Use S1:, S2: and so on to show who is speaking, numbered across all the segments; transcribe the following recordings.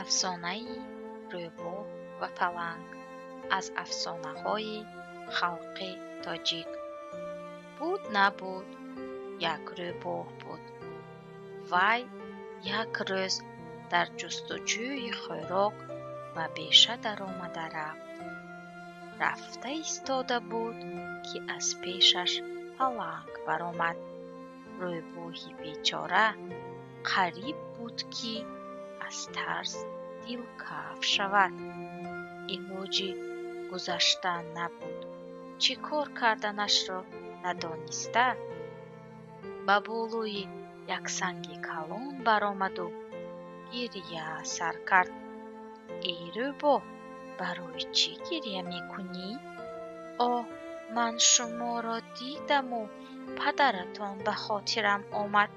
S1: Афсонаи рӯбоҳ ва паланг аз афсонаҳои халқи тоҷик. Буд набуд, як рӯбоҳ буд. Вай як рӯз дар ҷустуҷӯи хӯрок ба беша даромада рафт. Рафта истода буд, ки аз пешаш паланг баромад. Рӯбоҳи бечора қариб буд, ки аз тарс дилкаф шавад. Илоҷи гузаштан набуд. Чӣ кор карданашро надониста, ба болои як санги калон баромаду гиря сар кард. Эй рӯбоҳ, барои чӣ гиря мекунӣ? Оҳ, ман шуморо дидаму падаратон ба хотирам омад.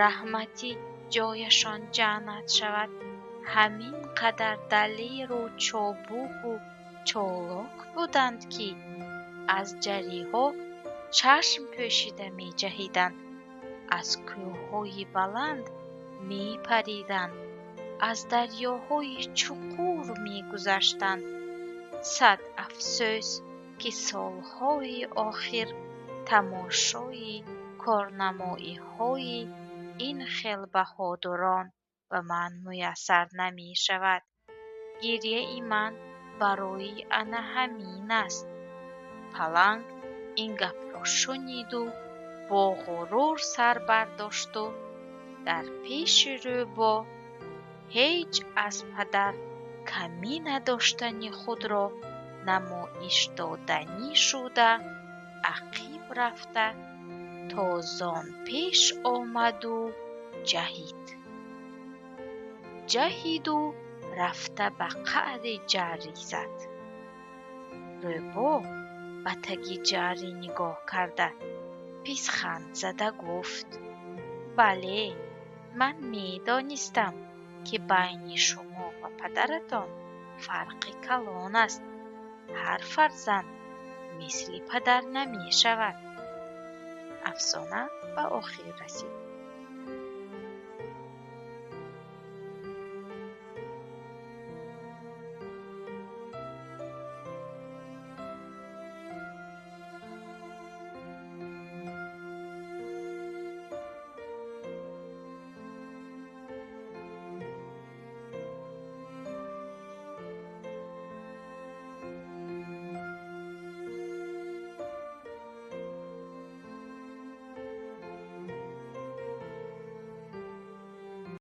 S1: Раҳматӣ ҷояшон ҷаннат шавад. Ҳамин қадар далеру чобуку чолок буданд, ки аз ҷариҳо чашм пӯшида меҷаҳиданд, аз кӯҳҳои баланд мепариданд, аз дарёҳои чуқур мегузаштанд. Сад афсӯс, ки солҳои охир тамошои корнамоиҳои ин хел баҳодурон ба ман муяссар намешавад. Гиряи ман барои ана ҳамин аст. Паланг ин гапро шуниду бо ғурур сар бардошту дар пеши рӯбоҳ ҳеҷ аз падар камӣ надоштани худро намоиш доданӣ шуда, ақиб рафта тозон пеш омаду ҷаҳид. Ҷаҳиду рафта ба қаъри ҷарӣ зад. Рӯбоҳ ба таги ҷарӣ нигоҳ карда, писханд зада гуфт: Бале, ман медонистам, ки байни шумо ва падаратон фарқи калон аст. Ҳар фарзанд мисли падар намешавад. Афсона ба охир расид.